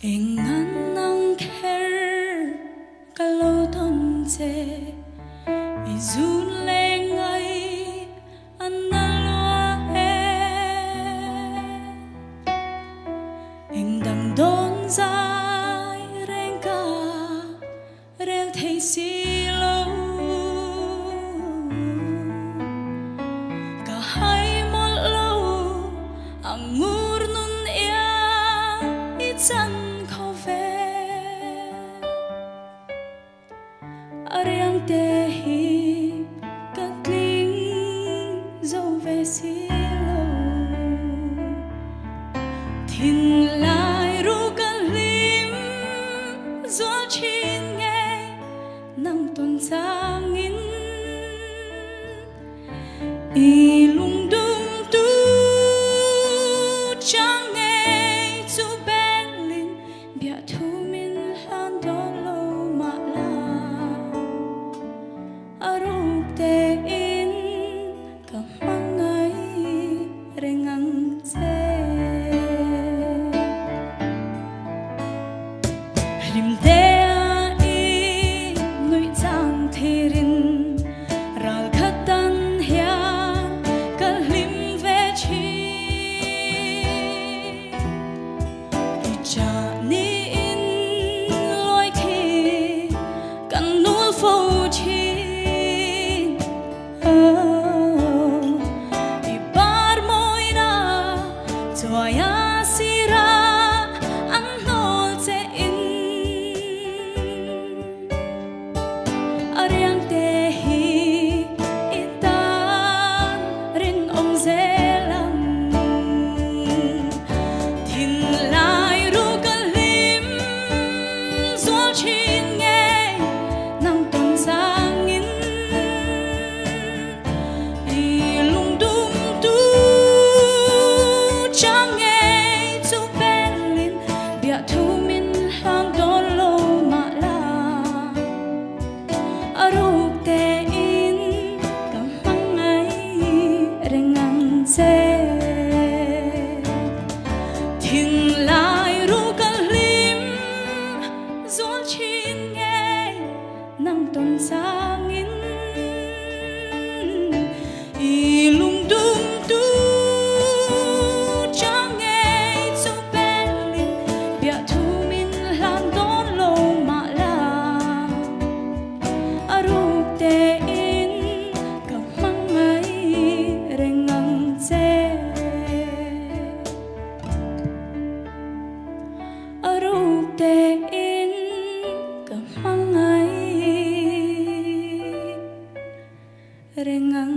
Engan ang kher ka lo tawn che i zun leh ngai an na lua e. Eng dang dawn zai reng ka rel thei si lo. Ka hai mawlh lo ang ngur nun iang i chan kho ve. A riang te hi ka tling zo ve si lo. Thinlai ru ka hlim zual thin nge nang tawn changin i lungdum tu chang ngei chu belin biahthu min hlan dawn lo mah la a ruk tein ka hmangaih reng ang che. Hlim tea i nuih chang thirin ral khat tan hian ka hlim ve thin. I chah niin lawi khi kan nul fo thin. Oh, i par mawina chuaia sira an hnawl che in. A riang te hi i tan rinawm zel ang. Thinlai ru ka hlim zual thin nge nang tawn changin i lungdum tu chang ngei chu belin biahthu min hlan dawn lo mah la a ruk tein ka hmangaih reng ang che. Thinlai ru ka hlim zual thin nge nang tawn changin i lungdum tu chang ngei chu belin biahthu min hlan dawn lo mah la a ruk tein ka hmangaih reng ang che. A ruk tein ka hmangaih reng ang